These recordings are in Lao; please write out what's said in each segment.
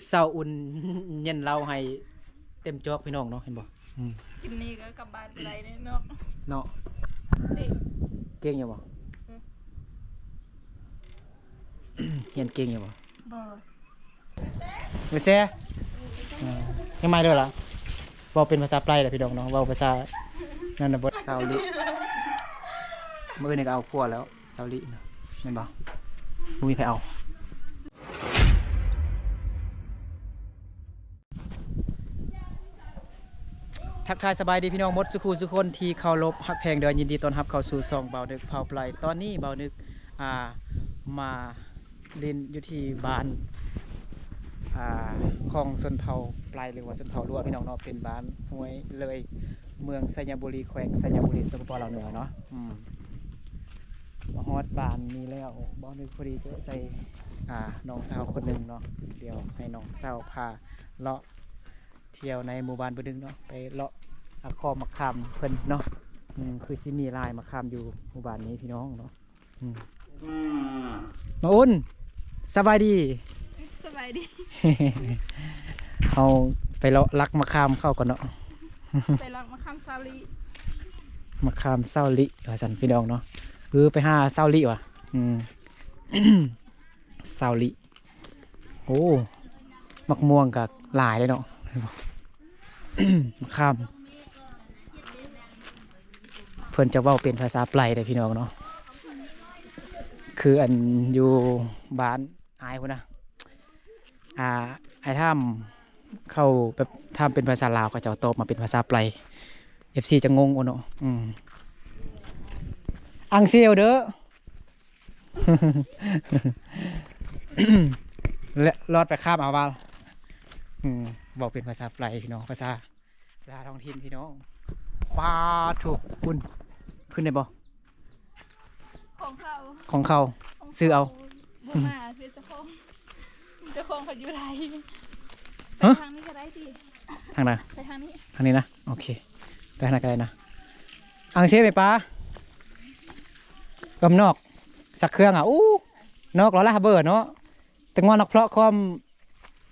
ເຊົ້າອຸ່ນເຢັນເຫຼົ້າໃຫ້ເຕັມຈອກພີ່ນ້ອງເນາະ ເຫັນບໍ່? ອືມ ກິນນີ້ກໍກັບບ້ານບໍ່ໄດ້ເນາະ ເນາະ. ເກັ່ງຢູ່ບໍ່? ຮຽນເກັ່ງຢູ່ບໍ່? ບໍ່. ໄປແຊ ເອີ ຍັງມາເດີລະ ເວົ້າເປັນພາສາໄປລະພີ່ນ້ອງເນາະ ເວົ້າພາສານັ້ນນະບໍ່. ຊາວລິ ມື້ອື່ນນີ້ກໍເອົາຜົວແລ້ວ ຊາວລິນະ ແມ່ນບໍ່? ບໍ່ມີໃຜເອົາ. ທັກທາຍສະບາຍດີພີ່ນ້ອງໝົດສູ່ຄູ່ສູ່ຄົນທີ່ເຄົາລົບຮັກແພງເດີ ຍິນດີຕ້ອນຮັບເຂົ້າສູ່ຊ່ອງບ່າວນຶກເຜົ່າໄປລ. ຕອນນີ້ບ່າວນຶກ ອ່າ ມາ ຫຼິ້ນຢູ່ທີ່ບ້ານ ອ່າ ຂອງຊົນເຜົ່າໄປລ ຫຼືວ່າຊົນເຜົ່າຫຼວງພີ່ນ້ອງເນາະ ເປັນບ້ານຫ້ວຍເລີຍ ເມືອງໄຊຍະບູລີ ແຂວງໄຊຍະບູລີ ສປປ ລາວເໜືອເນາະ. ອືມ ມາຮອດບ້ານນີ້ແລ້ວ ບ່າວນຶກພໍດີເຈີໃສ່ ອ່າ ນ້ອງສາວຄົນໜຶ່ງເນາະ ດຽວໃຫ້ນ້ອງສາວພາເລາະທ່ຽວໃນໝູ່ບ້ານບຶດດຶງເນາະ ໄປເລາະ ອ່າ ເຄາະໝາກຂາມເພິ່ນເນາະ. ອືມ ຄືຊິມີຫຼາຍໝາກຂາມຢູ່ໝູ່ບ້ານນີ້ພີ່ນ້ອງເນາະ. ອືມ ມາອຸ່ນ ສະບາຍດີ. ສະບາຍດີ. ເຮົາໄປເລາະລັກມະຂາມເຂົາກ່ອນເນາະ ໄປລັກມະຂາມຊາວລິ ມະຂາມຊາວລິວ່າຊັ້ນພີ່ນ້ອງເນາະ. ເອີ ໄປຫາຊາວລິວ່າ. ອືມ ຊາວລິ. ໂອ້ ໝາກມ່ວງກໍຫຼາຍເດ້ເນາະ ເຫັນບໍ່? ມະຂາມ ເພິ່ນຈະເວົ້າເປັນພາສາໄປລເດ້ພີ່ນ້ອງເນາະ ຄືອັນຢູ່ບ້ານອ້າຍພຸ້ນນະ ອ່າ ອ້າຍຖາມເຂົາແບບ ຖາມເປັນພາສາລາວ ເຂົາເຈົ້າຕອບມາເປັນພາສາໄປລ ເອັຟຊີຈະງົງເນາະ. ອືມ ອັງເຊວເດີ ແລະ ລອດໄປຂ້າມເອົາວ່າ ອືມ ເວົ້າເປັນພາສາໄປລພີ່ນ້ອງ ພາສາ ພາສາທ້ອງຖິ່ນພີ່ນ້ອງ. ປາໂທ້ ຄຸນ ຂຶ້ນໄດ້ບໍ່? ຂອງເຂົາ ຂອງເຂົາ ຂອງເຂົາ ຊື້ເອົາ ບໍ່ມາ ເຈົ້າຂອງ ເຈົ້າຂອງເຂົາຢູ່ໄທ. ຮະ? ໄປທາງນີ້ກໍໄດ້ຕິ? ທາງໃດ? ໄປທາງນີ້ ທາງນີ້ນະ. ໂອເຄ ໄປທາງໃດກໍໄດ້ນະ. ອັງເຊແມ່ປາ ກຳນອກ ສັກເຄື່ອງອະ. ອູ້ ນອກລະລະເບີເນາະ ແຕ່ງວ່ານອກເພາະຄອມ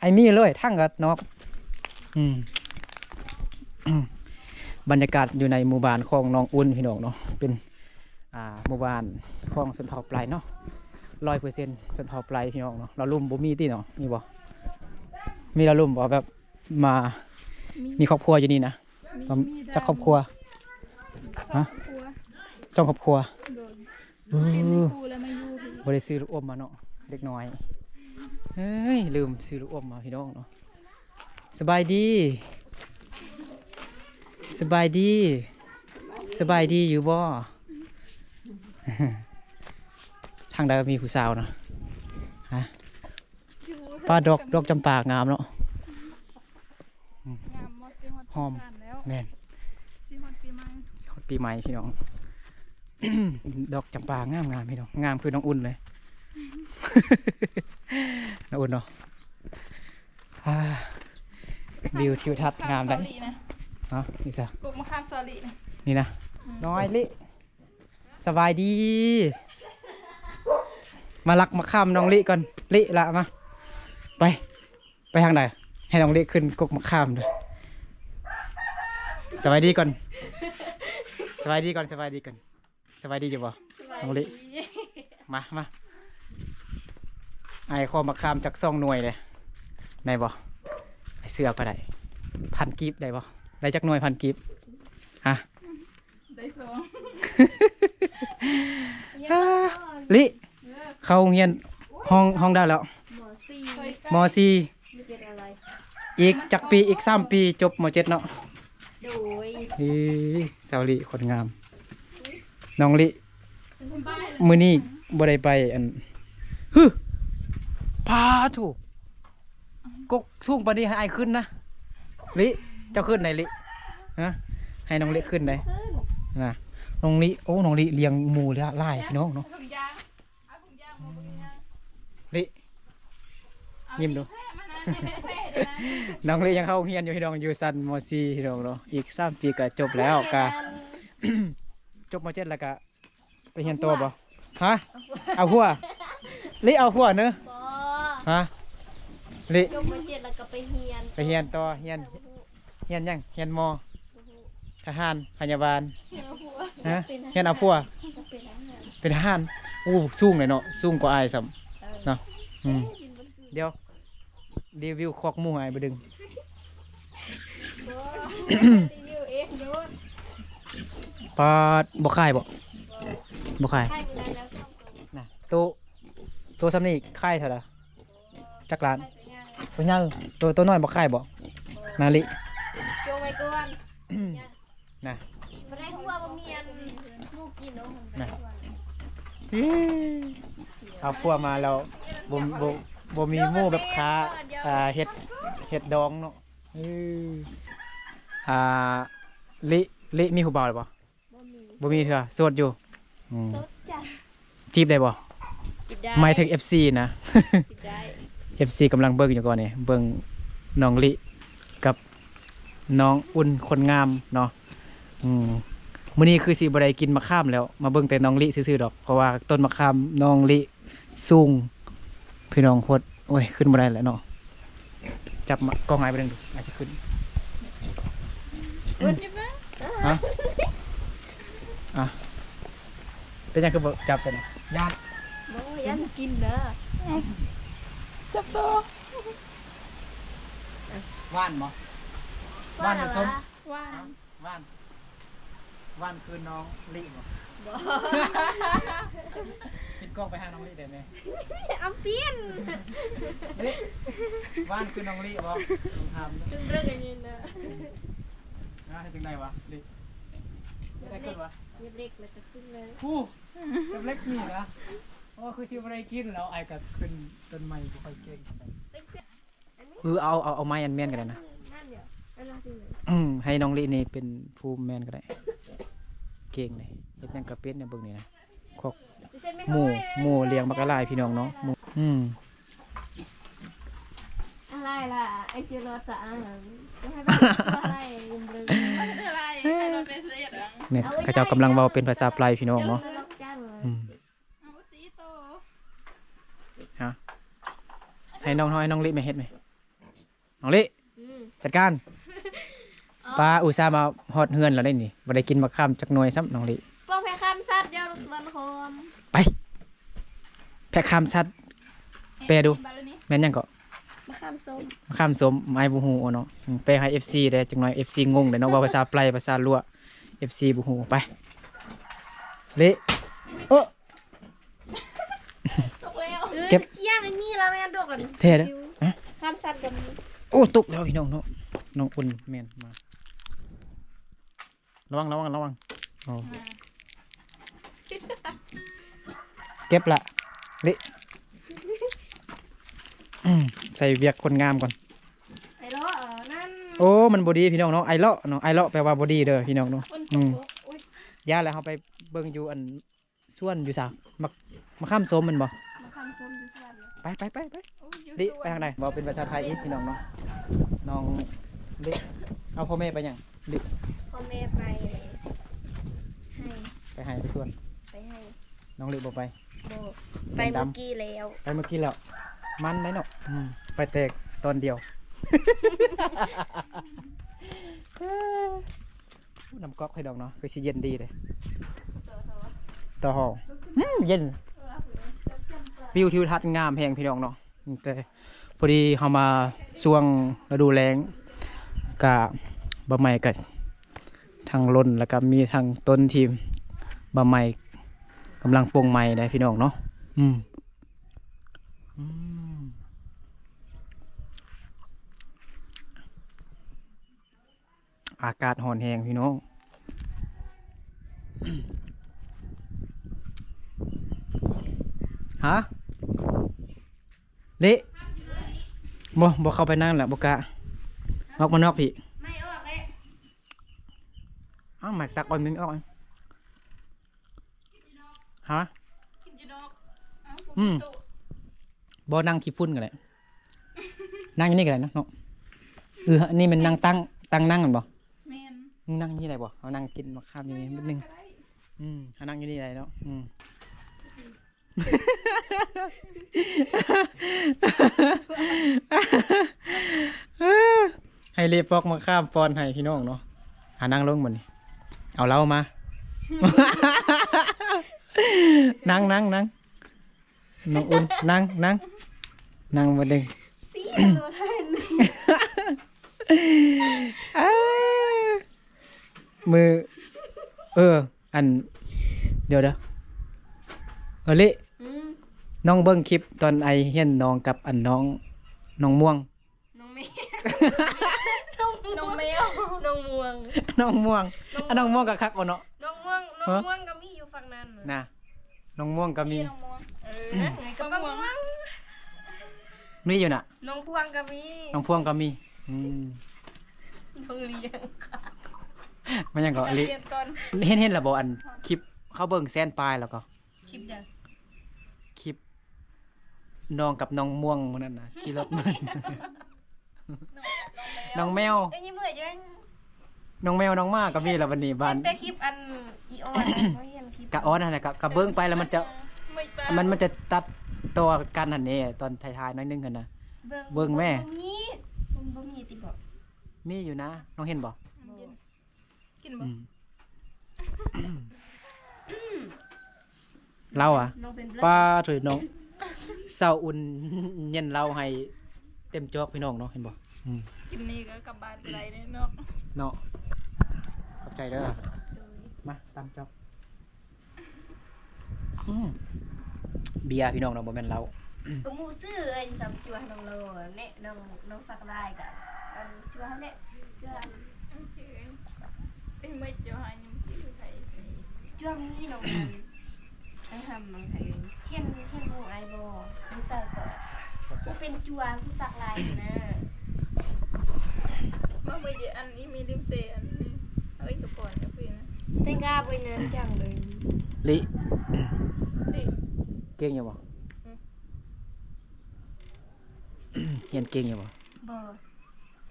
ໄອ້ມີເລີຍ ທັງກັບນອກ. ອືມ ບັນຍາກາດຢູ່ໃນໝູ່ບ້ານຂອງນ້ອງອຸ່ນພີ່ນ້ອງເນາະ ເປັນ ອ່າ ໝູ່ບ້ານຂອງຊົນເຜົ່າໄປລເນາະ ຮ້ອຍເປີເຊັນຊົນເຜົ່າໄປລພີ່ນ້ອງເນາະ. ລາວລຸ່ມບໍ່ມີຕິເນາະ ມີບໍ່? ມີລາວລຸ່ມບໍ່ ແບບມາ ມີ ມີຄອບຄົວຢູ່ນີ້ນະ? ມີ ມີ ຈັກຄອບຄົວ? ຮະ? ສອງຄອບຄົວ ໂດຍ. ເອີ ບໍ່ໄດ້ຊື້ລູກອົມມາເນາະ ເດັກນ້ອຍ. ເອີຍ ລືມຊື້ລູກອົມມາພີ່ນ້ອງເນາະ. ສະບາຍດີ ສະບາຍດີ ສະບາຍດີຢູ່ບໍ່? ທາງໃດມີຜູ້ສາວນະ? ຮະ? ປາດອກ ດອກຈຳປາງາມເນາະ. ອືມ ງາມບໍ່? ຊິຮອດ ຫອມ ສົງການແລ້ວ ແມ່ນ ຊິຮອດປີໃໝ່ ຮອດປີໃໝ່ພີ່ນ້ອງ. ດອກຈຳປາງາມໆ ພີ່ນ້ອງ ງາມຄືນ້ອງອຸ່ນເລີຍ ນ້ອງອຸ່ນເນາະ. ອ່າ ວິວທິວທັດງາມໄດ໋. ຮະ? ນີ້ຊະ ກົກມະຂາມຊາວລິນະ ນີ້ນະ. ອືມ ນ້ອງລິ ສະບາຍດີ ມາລັກມະຂາມນ້ອງລິກ່ອນ. ລິ ລະມາ ໄປ ໄປທາງໃດ? ໃຫ້ນ້ອງລິຂຶ້ນກົກມະຂາມເດີ. ສະບາຍດີກ່ອນ ສະບາຍດີກ່ອນ ສະບາຍດີກ່ອນ. ສະບາຍດີຢູ່ບໍ່ ສະບາຍດີ ນ້ອງລິ? ມາ ມາ ອ້າຍຂໍມະຂາມຈັກສອງໜ່ວຍເດ້ ໄດ້ບໍ່? ອ້າຍຊື້ເອົາກໍໄດ້ ພັນກີບໄດ້ບໍ່? ໄດ້ຈັກໜ່ວຍ ພັນກີບ? ຮະ? ໄດ້ສອງ. ລິ ເອີ ເຂົ້າໂຮງຮຽນ ຫ້ອງ ຫ້ອງໃດແລ້ວ? ມໍສີ່ ມໍສີ່. ອີກຈັກປີ? ອີກສາມປີຈົບ ມໍເຈັດເນາະ. ໂດຍ ເອີ ສາວລິຄົນງາມ. ນ້ອງລິ ມື້ນີ້ບໍ່ໄດ້ໄປອັນ ຫຶ ປາໂທ້ ກົກສູງປານນີ້ໃຫ້ອ້າຍຂຶ້ນນະ. ລິ ເຈົ້າຂຶ້ນໄດ໋ລິ ຮະ? ໃຫ້ນ້ອງລິຂຶ້ນໄດ໋ນະ. ນ້ອງລິ ໂອ້ ນ້ອງລິລ້ຽງໝູຫຼາຍພີ່ນ້ອງເນາະ. ລິ ຍິ້ມດູ ນ້ອງລິຍັງເຂົ້າໂຮງຮຽນຢູ່ພີ່ນ້ອງ ຢູ່ຊັ້ນ ມໍສີ່ ພີ່ນ້ອງເນາະ. ອີກສາມປີກໍຈົບແລ້ວ ກະ ຈົບ ມໍເຈັດ ແລ້ວກະ ໄປຮຽນຕໍ່ບໍ່? ຮະ? ເອົາຜົວ ລິ ເອົາຜົວເນີ? ບໍ່ ຮະ? ເລະ ຈົບ ມ.ເຈັດ ແລ້ວກໍໄປຮຽນ ໄປຮຽນຕໍ່ ຮຽນ ຮຽນຫຍັງ? ຮຽນໝໍ? ບໍ່ຮູ້ ທະຫານ? ພະຍາບານ? ຮຽນເອົາຜົວ ຮະ? ຮຽນເອົາຜົວ? ເປັນທະຫານ. ໂອ້ ສູງເລີຍເນາະ ສູງກວ່າອ້າຍຊ້ຳ ເອີ ເນາະ. ອືມ ດຽວ ຣີວິວຄອກໝູໃຫ້ອ້າຍເບິ່ງ. ບໍ່ ຣີວິວເອງໂລດ. ປາດ ບໍ່ຂາຍບໍ່? ບໍ່ຂາຍ. ຂາຍບໍ່ໄດ້ແລ້ວສອງໂຕ ນະ ໂຕ ໂຕຊ້ຳນີ້ຂາຍເທົ່າໃດ? ຈັກລ້ານ? ໂຕໃຫຍ່ ໂຕ ໂຕນ້ອຍບໍ່ຂາຍບໍ່? ນາລິ ຈົ່ງໄວ້ກ່ອນ ນະ ບໍ່ໄດ້ຫົວ ບໍ່ມີອັນໝູກິນເນາະ ນະ. ເອີ ເອົາຜົວມາແລ້ວ ບໍ່ ບໍ່ ບໍ່ມີໝູແບບຄ້າ ອ່າ ເຮັດ ເຮັດດອງເນາະ. ເອີ ອ່າ ລິ ລິມີຜູ້ບ່າວແລ້ວບໍ່? ບໍ່ມີ ບໍ່ມີເທື່ອ ໂສດຢູ່. ອືມ ໂສດຈ້ະ. ຈີບໄດ້ບໍ່? ຈີບໄດ້. ໝາຍເຖິງເອັຟຊີນະ ຈີບໄດ້. ເອັຟຊີກຳລັງເບິ່ງຢູ່ກ່ອນນີ້ ເບິ່ງນ້ອງລິກັບນ້ອງອຸ່ນຄົນງາມເນາະ. ອືມ ມື້ນີ້ຄືຊິບໍ່ໄດ້ກິນໝາກຂາມແລ້ວ ມາເບິ່ງແຕ່ນ້ອງລິຊື່ໆດອກ ເພາະວ່າຕົ້ນໝາກຂາມນ້ອງລິ ສູງ ພີ່ນ້ອງໂພດ. ໂອ້ຍ ຂຶ້ນບໍ່ໄດ້ແຫຼະເນາະ. ຈັບມາກ້ອງອ້າຍໄປເບິ່ງດູ ອາດຈະຂຶ້ນ. ຮະ? ອ່ະ ເປັນຫຍັງຄືບໍ່ຈັບຊັ້ນນະ? ຢ້ານ? ບໍ່ ຢ້ານກິນເດີ. ຈັບຕໍ່. ຫວານບໍ່? ຫວານຫຼືສົ້ມ? ຫວານ. ຫວານ ຫວານຄືນ້ອງລິບໍ່? ບໍ່ ປິດກ້ອງໄປຫານ້ອງລິໄດ້ແມ? ເອົາປິ່ນ ລິ ຫວານຄືນ້ອງລິບໍ່? ຕ້ອງຖາມເດີ. ເບິ່ງອັນນີ້ນະ ອ່າ ເຮັດຈັ່ງໃດວະ ລິ? ເຮັດໄດ້ຂຶ້ນວະ? ເຫຍິບເຫຼັກແລ້ວກໍຂຶ້ນເລີຍ. ໂອ້ ເຫຍິບເຫຼັກນີ້ນະ. ໂອ້ ຄືຊິບໍ່ໄດ້ກິນແລ້ວ ອ້າຍກໍຂຶ້ນຕົ້ນໄມ້ບໍ່ຄ່ອຍເກັ່ງປານໃດ. ຄືເອົາ ເອົາ ເອົາໄມ້ອັນແມ່ນກໍໄດ້ນະ. ອືມ ໃຫ້ນ້ອງລິນີ້ເປັນຜູ້ແມ່ນກໍໄດ້ ເກັ່ງເດ້ ເຮັດຫຍັງກໍເປັນນະ. ເບິ່ງນີ້ນະ ຄອກໝູ ໝູລ້ຽງບັກຫຼາຍ ພີ່ນ້ອງເນາະ. ໝູ ອືມ ອາໄລລະ ໄອຈິໂລສະອາ ນີ້ ເຂົາເຈົ້າກຳລັງເວົ້າເປັນພາສາໄປ ພີ່ນ້ອງເນາະ. ອືມ ຮະ ໃຫ້ນ້ອງ ໃຫ້ນ້ອງລິແມ່ເຮັດແມ່. ນ້ອງລິ ອືມ ຈັດການ. ປ້າອຸດສ່າມາຮອດເຮືອນແລ້ວເດ້ນີ້ ບໍ່ໄດ້ກິນໝາກຂາມຈັກໜ່ວຍຊ້ຳ. ນ້ອງລິ ປອງແພະຄຳສັດ ດຽວສວນຄອມ ໄປ ແພະຄຳສັດ ແປດູ ແມ່ນຫຍັງເກາະ? ມະຂາມສົ້ມ ມະຂາມສົ້ມ. ອ້າຍບໍ່ຮູ້ເນາະ ອືມ ແປໃຫ້ເອັຟຊີແດ່ ຈັກໜ່ອຍເອັຟຊີງົງເດ້ເນາະ ເວົ້າພາສາໄປ ພາສາລົວ ເອັຟຊີບໍ່ຮູ້. ໄປ ລິ ເອີ ຕົກແລ້ວ ເອີ ເກັບ ເຈ້ຍ ມັນມີລະແມ່ນດອກອັນ ແທ້ເດີ ຮະ ຄຳສັດກັນ. ໂອ້ ຕົກແລ້ວພີ່ນ້ອງເນາະ ນ້ອງອຸ່ນແມ່ນມາ. ລະວັງ ລະວັງ ລະວັງ. ໂອ້ ເກັບລະ ລິ ອືມ ໃສ່ວຽກຄົນງາມກ່ອນ. ໄອເລາະ ເອີ ນັ້ນ ໂອ້ ມັນບໍ່ດີພີ່ນ້ອງເນາະ ໄອເລາະເນາະ ໄອເລາະແປວ່າບໍ່ດີເດີພີ່ນ້ອງເນາະ. ອືມ ຢ່າແລ້ວ ເຮົາໄປເບິ່ງຢູ່ອັນ ສວນຢູ່ສາ ໝາກ ໝາກຂາມສົ້ມແມ່ນບໍ່? ມາຄຳຊົມຢູ່ສວນ. ໄປ ໄປ ໄປ ໄປ ໂອ້ຍ ຢູ່ ລິ ສວນ ໄປທາງໃດ? ເວົ້າເປັນພາສາໄທອີກ ພີ່ນ້ອງເນາະ. ນ້ອງລິ ເອົາພໍ່ແມ່ໄປຫຍັງ? ລິ ພໍ່ແມ່ໄປໄຮ່ ໄປໄຮ່ໄປສວນ ໄປໄຮ່. ນ້ອງລິບໍ່ໄປ? ບໍ່ ໄປເມື່ອກີ້ແລ້ວ ໄປເມື່ອກີ້ແລ້ວ. ມັນໄດເນາະ ອືມ ໄປແຕ່ຕອນດຽວ. ນ້ຳກອກໃຫ້ດອກເນາະ ຄືຊິເຢັນດີເດ້. ຕໍ່ຫໍ ອືມ ເຢັນ ວິວທິວທັດງາມແຮງພີ່ນ້ອງເນາະ. ແຕ່ພໍດີເຮົາມາຊ່ວງລະດູແລ້ງ ກະໃບໄມ້ກະທັງຫຼົ່ນ ແລ້ວກະມີທັງຕົ້ນທີ່ໃບໄມ້ກຳລັງປົ່ງໃໝ່ໄດ໋ພີ່ນ້ອງເນາະ. ອືມ ອືມ. ອາກາດຮ້ອນແຮງພີ່ນ້ອງ. ຮະ? ເລະ ບໍ່ ບໍ່ເຂົ້າໄປນັ້ນແຫຼະ ບໍ່ກ້າ. ອອກມານອກພີ້. ເອົ້າ ໄມ້ຕັກເອົານີ້ອອກ. ຮະ? ອືມ ບໍ່ ນັ່ງຂີ້ຝຸ່ນກໍໄດ້ ນັ່ງຢູ່ນີ້ກໍໄດ້ເນາະ. ເອີ ອັນນີ້ແມ່ນນັ່ງຕັ້ງ ຕັ້ງນັ່ງແມ່ນບໍ່? ແມ່ນ. ນັ່ງຢູ່ນີ້ໄດ້ບໍ່? ເຮົານັ່ງກິນໝາກຂາມຢູ່ນີ້ນິດໜຶ່ງ. ອືມ ເຮົານັ່ງຢູ່ນີ້ໄດ້ເນາະ. ອືມ. ໃຫ້ເລປອກມາຂ້າມປ້ອນໃຫ້ພີ່ນ້ອງເນາະ. ອ່າ ນັ່ງລົງບັດນີ້ ເອົາເຫຼົ້າມາ. ນັ່ງ ນັ່ງ ນັ່ງ ນ້ອງອຸ່ນ ນັ່ງ ນັ່ງ ນັ່ງບັດນີ້. ມື້ ເອີ ອັນ ດຽວເດີ ເອີ ລິ ອືມ ນ້ອງເບິ່ງຄລິບຕອນອ້າຍຮຽນຮ້ອງກັບອັນນ້ອງ ນ້ອງມ່ວງ ນ້ອງແມວ ນ້ອງແມວ ນ້ອງມ່ວງ ນ້ອງມ່ວງ ນ້ອງ ອ່ະ ນ້ອງມ່ວງກໍຄັກບໍ່ເນາະ ນ້ອງມ່ວງ ນ້ອງ ຮະ ມ່ວງກໍມີຢູ່ຝັ່ງນັ້ນນະ ນ້ອງມ່ວງກໍມີ ນ້ອງມ່ວງ ເອີ ກໍປາມ່ວງ ມີຢູ່ນະ ນ້ອງພວງກໍມີ ນ້ອງພວງກໍມີ ອືມ ນ້ອງລ້ຽງ ມັນຫຍັງກໍ ເຮັດ ເຫັນ ເຫັນແລ້ວບໍ່ ອັນຄລິບເຂົາເບິ່ງແສນປາຍແລ້ວກໍ ຄລິບໃດ ຄລິບນ້ອງກັບນ້ອງມ່ວງມື້ນັ້ນນະ ຂີ່ລົດມາ ນ້ອງແມວ ນ້ອງແມວ ນ້ອງແມວ ນ້ອງໝາກໍມີແລ້ວບັດນີ້ບ້ານ ແຕ່ຄລິບອັນອີອອນ ເຮົາເຫັນຄລິບ ກະອອນຫັ້ນແຫຼະ ກະ ກະເບິ່ງໄປແລ້ວມັນຈະ ມັນ ມັນຈະຕັດຕໍ່ກັນຫັ້ນເດ້ ຕອນທ້າຍໆໜ້ອຍໜຶ່ງຫັ້ນນະ ເບິ່ງ ເບິ່ງແມ່ ບໍ່ມີ ມັນບໍ່ມີຕິເບາະ ມີຢູ່ນະ ນ້ອງເຫັນບໍ່? ກິນບໍ່? ອືມ ລາວອະ ປ້າໂທ້ ນ້ອງສາວອຸ່ນເຢັນເຫຼົ້າໃຫ້ເຕັມຈອກພີ່ນ້ອງເນາະ ເຫັນບໍ່? ອືມ ກິນນີ້ກໍກັບບ້ານບໍ່ໄດ້ເນາະ ເນາະ ຂອບໃຈເດີ ມາຕາມຈອກ ອືມ ເບຍພີ່ນ້ອງເນາະ ບໍ່ແມ່ນເຫຼົ້າ ກໍໝູ່ຊື່ເອີຍ ສຳຈົວນ້ອງໂລ ແນະ ນ້ອງ ນ້ອງສັກລາຍກະ ອັນຈົວເຮົາແນະ ຈົວ ອັນ ອັນຈື່ ເປັນເໝີດຈົວໃຫ້ຍັງຈື່ໃຜ ຈົວມີນ້ອງ ອັນ ໄອ້ຫຳ ນ້ອງໃຜ ເຫັນ ເຫັນໝູ່ອ້າຍບໍ່ ຢູ່ໃສກໍ ຜູ້ເປັນຈົວ ຜູ້ສັກລາຍນະ ມາເໝີດ ອັນນີ້ມີລິມເຊ ອັນ ເອີຍ ກະປອນ ກະເຟນະ ແຕ່ງກາບໍ່ນານຈັງເລີຍ ລິ ລິ ເກັ່ງຢູ່ບໍ່? ຮຶ ຮຽນເກັ່ງຢູ່ບໍ່? ບໍ່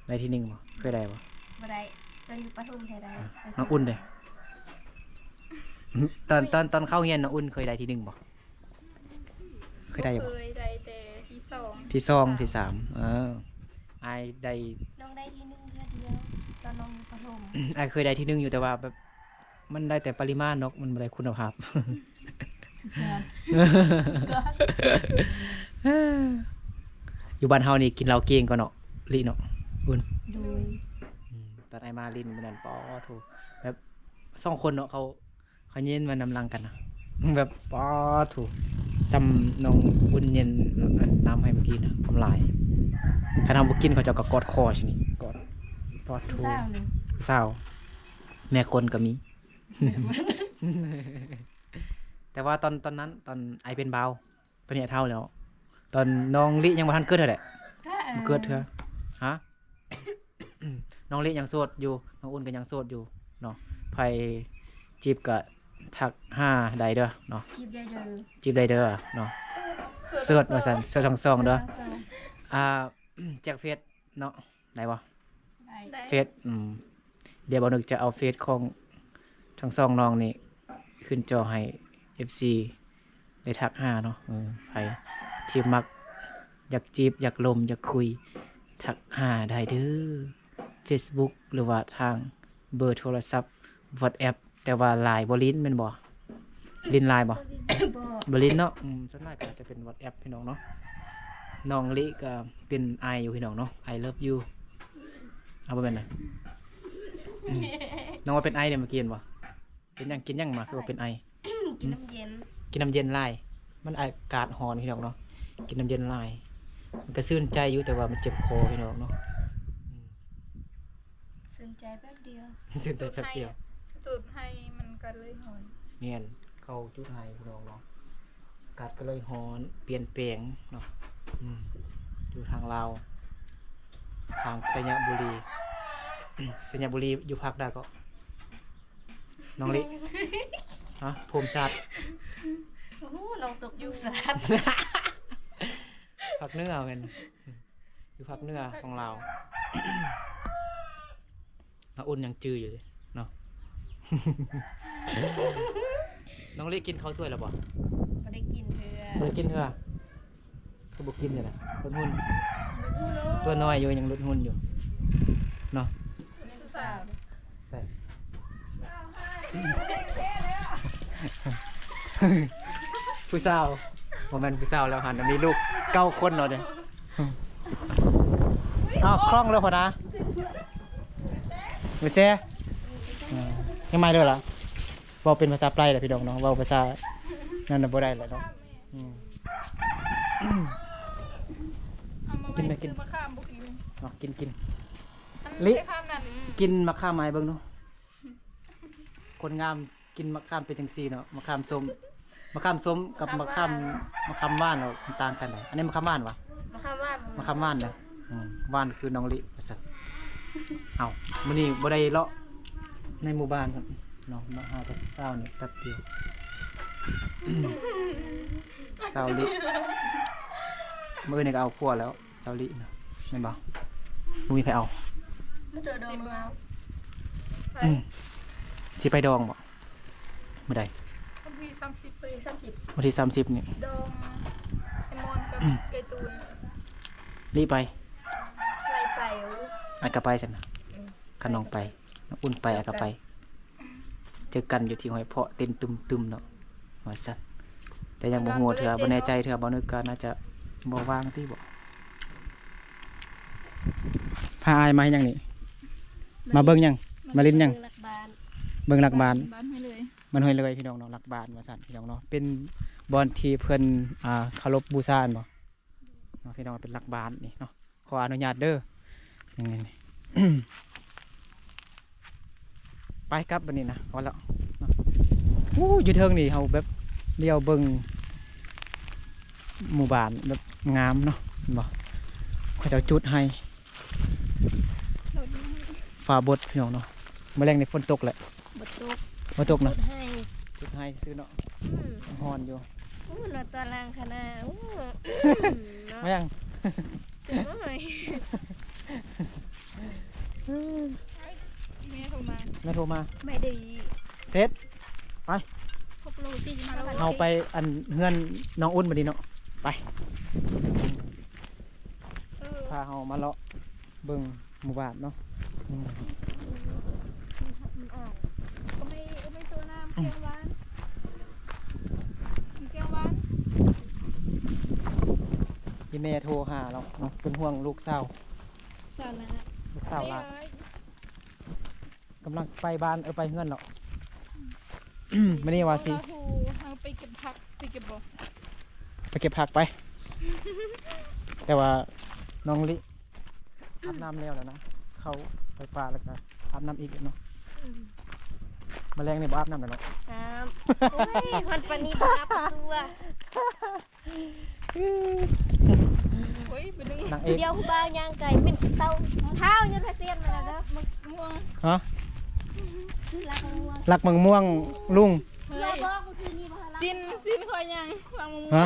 ໄດ້ທີໜຶ່ງບໍ່? ເຄີຍໄດ້ບໍ່? ບໍ່ໄດ້ ຕອນຢູ່ປະຖົມແທ້ໄດ້ ອ່າ ນ້ອງອຸ່ນເດ້? ຕອນ ຕອນ ຕອນເຂົ້າຮຽນນ້ອງອຸ່ນເຄີຍໄດ້ທີໜຶ່ງບໍ່? ເຄີຍໄດ້ບໍ່? ເຄີຍໄດ້ແຕ່ທີສອງ ທີສອງ ທີສາມ ທີສາມ ເອີ ອ້າຍໄດ້ ນ້ອງໄດ້ທີໜຶ່ງເທື່ອດຽວ ຕອນນ້ອງຢູ່ປະຖົມ ອ້າຍເຄີຍໄດ້ທີໜຶ່ງຢູ່ ແຕ່ວ່າແບບ ມັນໄດ້ແຕ່ປະລິມານເນາະ ມັນບໍ່ໄດ້ຄຸນນະພາບ ສຸດຍອດ ສຸດຍອດ ຢູ່ບ້ານເຮົານີ້ກິນເຫຼົ້າເກັ່ງກວ່າເນາະ ລິເນາະ ອຸ່ນ ໂດຍ ອືມ ຕອນອ້າຍມາຫຼິ້ນມື້ນັ້ນ ປາໂທ້ ແບບ ສອງຄົນເນາະ ເຂົາ ເຂົາເຢັນມານຳຫຼັງກັນນະ ແບບ ປາໂທ້ ສ່ຳນ້ອງອຸ່ນເຢັນ ອັນ ນ້ຳໃຫ້ເມື່ອກີ້ນະ ຄວາມຫຼາຍ ຄັນເຮົາບໍ່ກິນ ເຂົາເຈົ້າກໍກອດຄໍຊິນີ້ ກອດ ປາໂທ້ ຜູ້ສາວນີ້ ຜູ້ສາວ ແມ່ຄົນກໍມີ ແຕ່ວ່າຕອນ ຕອນນັ້ນ ຕອນອ້າຍເປັນບ່າວ ຕອນນີ້ອ້າຍເຖົ້າແລ້ວ ຕອນນ້ອງລິຍັງບໍ່ທັນເກີດເທື່ອແຫຼະ ບໍ່ເກີດເທື່ອ ຮະ ນ້ອງລິຍັງໂສດຢູ່ ນ້ອງອຸ່ນກໍຍັງໂສດຢູ່ເນາະ ໃຜຈີບກໍທັກຫາໄດ້ເດີເນາະ ຈີບໄດ້ເດີ ຈີບໄດ້ເດີເນາະ ໂສດ ໂສດວ່າຊັ້ນ ໂສດທັງສອງເດີ ໂສດທັງສອງ ອ່າ ແຈກເຟສເນາະ ໄດ້ບໍ່? ໄດ້ ເຟສ ອືມ ດຽວບ່າວນຶກຈະເອົາເຟສຂອງທັງສອງນ້ອງນີ້ຂຶ້ນຈໍໃຫ້ເອັຟຊີໄດ້ທັກຫາເນາະ ເອີ ໃຜທີ່ມັກ ຢາກຈີບ ຢາກລົມ ຢາກຄຸຍ ທັກຫາໄດ້ເດີ ເຟສບຸກ ຫຼືວ່າທາງເບີໂທລະສັບ ວັອດແອັບ ແຕ່ວ່າລາຍບໍ່ຫຼິ້ນແມ່ນບໍ່? ຫຼິ້ນລາຍບໍ່? ບໍ່ຫຼິ້ນ ບໍ່ຫຼິ້ນເນາະ ອືມ ສ່ວນຫຼາຍກໍອາດຈະເປັນວັອດແອັບພີ່ນ້ອງເນາະ ນ້ອງລິກໍເປັນໄອຢູ່ພີ່ນ້ອງເນາະ I love you ເອົາ ບໍ່ແມ່ນນະ ອືມ ນ້ອງວ່າເປັນໄອເດ້ ເມື່ອກີ້ເຫັນບໍ່? ເປັນຫຍັງ ກິນຫຍັງມາຄືວ່າເປັນໄອ? ກິນນ້ຳເຢັນ ກິນນ້ຳເຢັນຫຼາຍ ມັນອາກາດຮ້ອນພີ່ນ້ອງເນາະ ກິນນ້ຳເຢັນຫຼາຍ ມັນກໍຊື່ນໃຈຢູ່ ແຕ່ວ່າມັນເຈັບຄໍພີ່ນ້ອງເນາະ ອືມ ຊື່ນໃຈແປັບດຽວ ຊື່ນໃຈແປັບດຽວ ຈູດໄຮ ຈູດໄຮມັນກໍເລີຍຮ້ອນ ແມ່ນ ເຂົາຈູດໄຮພີ່ນ້ອງເນາະ ອາກາດກໍເລີຍຮ້ອນ ປ່ຽນແປງເນາະ ອືມ ຢູ່ທາງລາວ ທາງໄຊຍະບູລີ ໄຊຍະບູລີຢູ່ພາກໃດເກາະ? ນ້ອງລິ ຮະ ພູມສາດ ໂອ້ໂຫ ນ້ອງຕົກຢູ່ສາດ ພາກເໜືອແມ່ນ ຢູ່ພາກເໜືອຂອງລາວ ນ້ອງອຸ່ນຍັງຈື່ຢູ່ເດເນາະ ນ້ອງລິກິນເຂົ້າສວຍແລ້ວບໍ່? ບໍ່ໄດ້ກິນເທື່ອ ບໍ່ໄດ້ກິນເທື່ອ ຄືບໍ່ກິນຈັ່ງໃດ ຫຼຸດຫຸ່ນ ຕົວນ້ອຍຢູ່ ຍັງຫຼຸດຫຸ່ນຢູ່ເນາະ. ໃສ່ ຜູ້ສາວ ບໍ່ແມ່ນຜູ້ສາວແລ້ວຫັ້ນ ມີລູກເກົ້າຄົນແລ້ວເດ້. ອ້າວ ຄ່ອງແລ້ວພຸ້ນນະ ໄປແຊ ຍັງມາເດີລະ. ເວົ້າເປັນພາສາໄປລະພີ່ນ້ອງເນາະ ເວົ້າພາສານັ້ນນະບໍ່ໄດ້ລະເນາະ. ອືມ ກິນໄປ ກິນ ມະຂາມບໍ່ກິນ ເນາະ ກິນ ກິນ ລິ ກິນມະຂາມໃຫ້ເບິ່ງດູ. ຄົນງາມກິນມະຂາມເປັນຈັ່ງຊີ້ເນາະ. ມະຂາມສົ້ມ ມະຂາມສົ້ມກັບມະຂາມ ມະຂາມຫວານ ມັນຕ່າງກັນໃດ. ອັນນີ້ມະຂາມຫວານຫວາ? ມະຂາມຫວານ ມະຂາມຫວານເດີ. ອືມ ຫວານຄືນ້ອງລິວ່າຊັ້ນ. ເອົ້າ ມື້ນີ້ບໍ່ໄດ້ເລາະໃນໝູ່ບ້ານເນາະ ມາຫາແຕ່ຜູ້ສາວນີ້ແປັບດຽວ. ສາວລິ ມື້ນີ້ກໍເອົາຜົວແລ້ວ ສາວລິນະ ແມ່ນບໍ່? ບໍ່ມີໃຜເອົາ ມາເຈີດອງເອົາ. ອືມ ຊິໄປດອງບໍ່? ມື້ໃດ? ວັນທີສາມສິບ ວັນທີສາມສິບ ວັນທີສາມສິບນີ້ ດອງໄອ້ມອນກັບເອື້ອຍຕູນ. ລິໄປ ໄປ ໄປ ອ້າຍກໍໄປຊັ້ນນະ. ອືມ ຄັນນ້ອງໄປ ນ້ອງອຸ່ນໄປ ອ້າຍກໍໄປ ເຈີກັນຢູ່ທີ່ຫ້ວຍເພາະ ເຕັ້ນຕຶມໆເນາະ ວ່າຊັ້ນ. ແຕ່ຍັງບໍ່ຮູ້ເທື່ອ ບໍ່ແນ່ໃຈເທື່ອ ບໍ່ນຶກກໍໜ້າຈະບໍ່ວ່າງຕິບໍ. ພາອ້າຍມາເຮັດຫຍັງນີ້? ມາເບິ່ງຫຍັງ? ມາຫຼິ້ນຫຍັງ? ເບິ່ງຫຼັກບ້ານ ເບິ່ງຫຼັກບ້ານ ບ້ານຫ້ວຍເລີຍ ບ້ານຫ້ວຍເລີຍ ພີ່ນ້ອງເນາະ. ຫຼັກບ້ານວ່າຊັ້ນ ພີ່ນ້ອງເນາະ ເປັນບ່ອນທີ່ເພິ່ນ ອ່າ ເຄົາລົບບູຊາແມ່ນບໍ່ເນາະ ພີ່ນ້ອງ? ເປັນຫຼັກບ້ານນີ້ເນາະ ຂໍອະນຸຍາດເດີ. ນີ້ ໄປກັບບັດນີ້ນະ ພໍແລ້ວ. ໂອ້ ຢູ່ເທິງນີ້ເຮົາແບບລຽວເບິ່ງໝູ່ບ້ານແບບງາມເນາະ ເຫັນບໍ່? ເຂົາເຈົ້າຈູດໄຮ່ ຟ້າບົດ ພີ່ນ້ອງເນາະ. ມື້ແລງນີ້ຝົນຕົກແຫຼະ ບໍ່ຕົກ ບໍ່ຕົກນະ ຈູດໄຮ່ ຈູດໄຮ່ຊື່ເນາະ. ອືມ ຮ້ອນຢູ່. ໂອ້ ນອນຕົວລ່າງຂະໜາດ. ໂອ້ ເນາະ ແມ່ນຫຍັງ? ໂອ້ຍ ແມ່ໂທມາ ແມ່ໂທມາ ແມ່ດີ ເສັດ ໄປ ເຮົາໄປອັນເຮືອນນ້ອງອຸ່ນບັດນີ້ເນາະ ໄປ. ເອີ ພາເຮົາມາເລາະເບິ່ງ ໝູ່ບ້ານເນາະ. ອືມ ມັນອາຍ ກໍໄມ່ ກໍໄມ່ໂຕນ້ຳ ອືມ ແກງຫວານ ແກງຫວານ. ອີ່ແມ່ໂທຫາແລ້ວເນາະ ເປັນຫ່ວງລູກສາວ ສາວຫຼ້າ ລູກສາວຫຼ້າ ເອີຍ ກຳລັງໄປບ້ານ ເອີ ໄປເຮືອນເນາະ. ມື້ນີ້ວ່າຊິ ເຮົາໄປເກັບຜັກ ໄປເກັບບໍ່? ໄປເກັບຜັກໄປ ແຕ່ວ່ານ້ອງລິ ອືມ ອາບນ້ຳແລ້ວແລ້ວນະ ເຂົ້າໄປປ່າແລ້ວກໍອາບນ້ຳອີກເນາະ. ອືມ ມາແລງນີ້ບໍ່ອາບນ້ຳແລ້ວເນາະ. ອາບ ໂອ້ຍ ຮອດປານນີ້ບໍ່ອາບຕົວະ. ໂອ້ຍ ໄປດຶງ ນາງເອກ ດຽວຜູ້ບ່າວຍ່າງໄກ ເໝັນຂີ້ເຕົ່າ ເທົ້າ ຍອດພະເຊນມາແລ້ວເດີ. ໝາກມ່ວງ ຮະ? ລັກໝາກມ່ວງ ລັກໝາກມ່ວງລຸງ. ເຮີ້ຍ ຊິນ ຊິນຂ້ອຍຍັງ ລັກໝາກມ່ວງ ຮະ?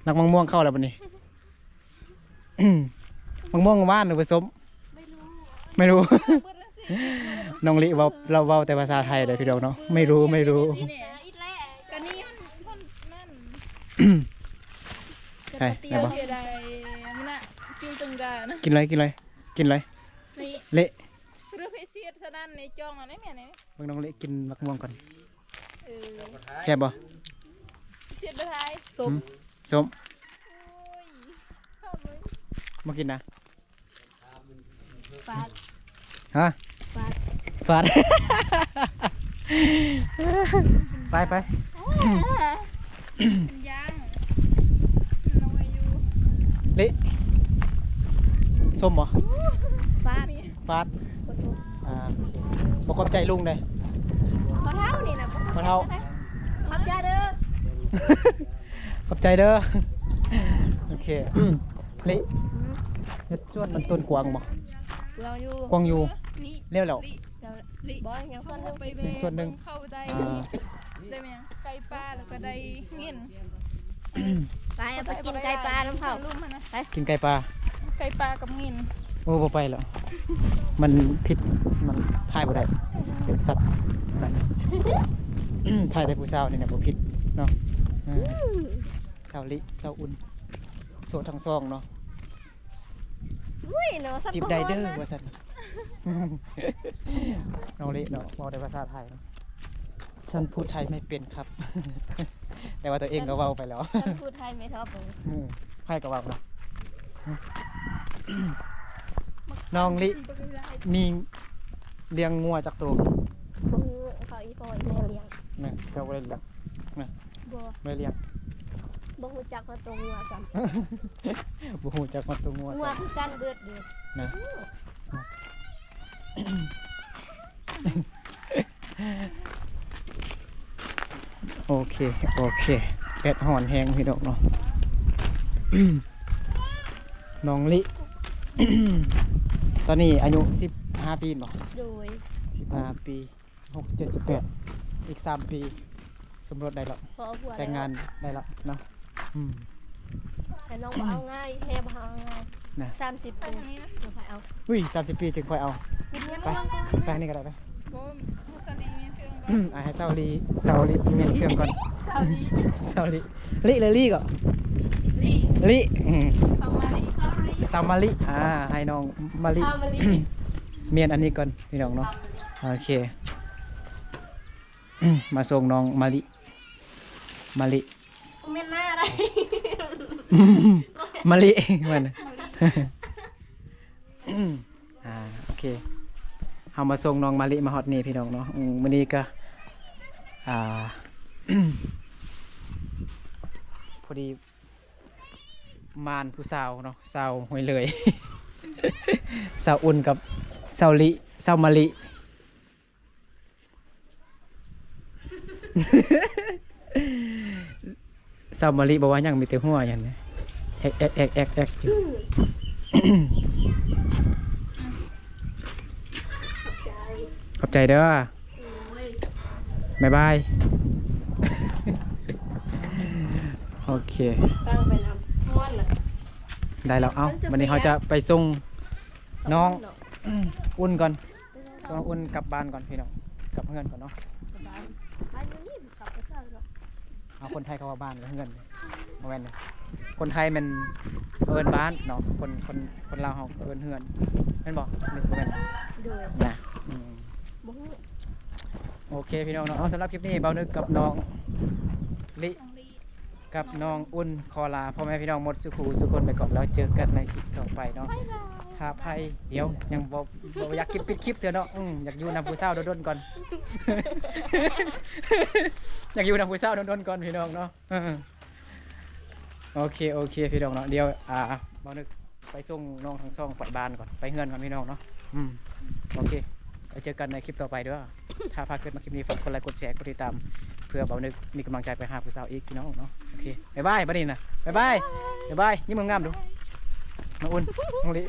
ລັກໝາກມ່ວງເຂົ້າແລ້ວບັດນີ້. ໝາກມ່ວງຫວານຫຼືວ່າສົ້ມ? ໄມ່ຮູ້ ໄມ່ຮູ້. ນ້ອງລິເວົ້າ ລາວເວົ້າແຕ່ພາສາໄທເດີພີ່ນ້ອງເນາະ. ໄມ່ຮູ້ ໄມ່ຮູ້. ກະນີ້ມັນ ມັນນັ້ນ ໃຊ່ ໄດ້ບໍ່? ກິນເລີຍ ກິນເລີຍ ກິນເລີຍ. ເລະ ເບິ່ງນ້ອງເລະກິນໝາກມ່ວງກ່ອນ. ເອີ ແຊບບໍ່? ສົ້ມ ສົ້ມ. ບໍ່ກິນນະ. ຟາດ ຮະ? ຟາດ ຟາດ. ໄປ ໄປ ເປັນຢ່າງ ມັນນ້ອຍຢູ່. ເລະ ສົ້ມບໍ່? ຟາດ ຟາດ. ບໍ່ສົ້ມ. ອ່າ ໂອເຄ ບໍ່ຂອບໃຈລຸງເດ້. ພໍ່ເຖົ້ານີ້ນະ ພໍ່ເຖົ້າ. ຂອບໃຈເດີ ຂອບໃຈເດີ. ໂອເຄ ລິ ອືມ ເຮັດສວນມັນຕົ້ນກວາງບໍ່? ກວາງຢູ່ ກວາງຢູ່. ນີ້ ແລ້ວ ແລ້ວ ນີ້ ບໍ່ ຍັງສ່ວນໜຶ່ງ ໄປແວ່ ຍັງສ່ວນໜຶ່ງ ເຂົ້າໄດ້ ອ່າ ໄດ້ແມ່ນຫຍັງ ໄກ່ປ່າ ແລ້ວກໍໄດ້ເງິນ. ໄປ ເອົາໄປກິນໄກ່ປ່ານຳເຂົາ ໄປ ກິນໄກ່ປ່າ ໄກ່ປ່າກັບເງິນ. ໂອ້ ບໍ່ໄປແລ້ວ ມັນຜິດ ມັນຖ່າຍບໍ່ໄດ້ ເປັນສັດນັ້ນ ຖ່າຍແຕ່ຜູ້ສາວນີ້ນະ ບໍ່ຜິດເນາະ. ເອີ ອືມ. ສາວລິ ສາວອຸ່ນ ໂສດທັງສອງເນາະ. ອຸ້ຍເນາະ ສັດ ຈີບໄດ້ເດີ ບໍ່ຮອດນະ ວ່າຊັ້ນ. ນ້ອງລິເນາະ ເວົ້າແຕ່ພາສາໄທເນາະ. ฉันพูดไทยไม่เป็นครับ แต่ว่าตัวเองก็เว้าไปแล้ว ฉันพูดไทยไม่เท่าเธอ เออ ไผก็เว้าเนาะ. น้องลิ มีเลี้ยงงัวจักโต? บ่ฮู้ เขาอีพ่ออีแม่เลี้ยง แม่น เจ้าบ่ได้เลี้ยง แม่น บ่ บ่ได้เลี้ยง บ่ฮู้จักฮอดโตงัวซ้ำ บ่ฮู้จักฮอดโตงัว งัว ซ้ำ คือกันเบิดเด้ นะ โอเค โอเค แดดฮ้อนแฮงพี่น้องเนาะ. น้องลิ ตอนนี้อายุสิบห้าปีบ่? โดย สิบห้าปี หก เจ็ด สิบแปด อีกสามปี สมรสได้แล้ว พอเอาผัวแล้ว แต่งงานได้แล้วเนาะ. อืม แต่น้องบ่เอาง่าย แม่บ่เอาง่าย นะ สามสิบปีจึงค่อยเอา อุ้ย สามสิบปีจึงค่อยเอา ไป ไปนี่ก็ได้ไป บ่ สาลีเมียนเครื่องก่อน อ่า ให้สาลี สาลีเมียนเครื่องก่อน สาลี สาลี ลิ หรือลี่ก็ ลี่ ลิ อืม สาวมะลิ สาวมะลิ อ่า ให้น้องมะลิ สาวมะลิ เมียนอันนี้ก่อนพี่น้องเนาะ สาวมะลิ โอเค มาส่งน้องมะลิ มะลิ บ่แม่นหน้าใด มะลิ แม่น อ่า โอเค เฮามาส่งน้องมะลิมาฮอดนี่พี่น้องเนาะ. อืม มื้อนี้ก็ อ่า พอดีม่านผู้สาวเนาะ สาวห้วยเลย สาวอุ่นกับสาวลิ สาวมะลิ สาวมะลิบ่ว่าหยัง มีแต่หัวหยังนี่ แอก ແອກ ແອກ ແອກ ແອກ ຢູ່. ຂອບໃຈເດີ ບາຍບາຍ. ໂອເຄ ຕັ້ງໄປນຳ ມ່ວນນະ ໄດ້ແລ້ວ. ເອົ້າ ວັນນີ້ເຮົາຈະໄປສົ່ງນ້ອງ ອຸ່ນກ່ອນ. ສອງອຸ່ນກັບບ້ານກ່ອນພີ່ນ້ອງ ກັບເຮືອນກ່ອນເນາະ. ເອົາ ຄົນໄທເຂົາວ່າບ້ານກັບເຮືອນ ບໍ່ແມ່ນເດ້. ຄົນໄທແມ່ນເອີ້ນບ້ານເນາະ ຄົນ ຄົນ ຄົນລາວເຮົາເອີ້ນເຮືອນ ແມ່ນບໍ່? ແມ່ນບໍ່? ໂດຍ ນະ ອືມ ບໍ່ຮູ້. ໂອເຄພີ່ນ້ອງເນາະ. ເອົາ ສຳລັບຄລິບນີ້ ບ່າວນຶກກັບນ້ອງລິ ກັບນ້ອງອຸ່ນຂໍລາພໍ່ແມ່ພີ່ນ້ອງໝົດສູ່ຄູ່ສູ່ຄົນໄປກ່ອນ ແລ້ວເຈີກັນໃນຄລິບຕໍ່ໄປເນາະ. ບາຍບາຍ. ຖ້າໃຜ ດຽວ ຍັງບໍ່ ບໍ່ຢາກຄລິບ ປິດຄລິບເທື່ອເນາະ. ອືມ ຢາກຢູ່ນຳຜູ້ສາວດົນໆກ່ອນ ຢາກຢູ່ນຳຜູ້ສາວດົນໆກ່ອນພີ່ນ້ອງເນາະ. ເອີ ໂອເຄ ໂອເຄພີ່ນ້ອງເນາະ. ດຽວ ອ່າ ບ່າວນຶກໄປສົ່ງນ້ອງທັງສອງໄປບ້ານກ່ອນ ໄປເຮືອນກ່ອນພີ່ນ້ອງເນາະ. ອືມ ໂອເຄ ໄວ້ເຈີກັນໃນຄລິບຕໍ່ໄປເດີ. ຖ້າພາເກີດມາຄລິບນີ້ ຝາກກົດໄລ ກົດແຊ ກົດຕິດຕາມ ເພື່ອບ່າວນຶກມີກຳລັງໃຈໄປຫາຜູ້ສາວອີກພີ່ນ້ອງເນາະ. ໂອເຄ ບາຍບາຍ ບັດນີ້ນະ ບາຍບາຍ ບາຍບາຍ ຍິ້ມງາມໆດູ ນ້ອງອຸ່ນ ນ້ອງລິ.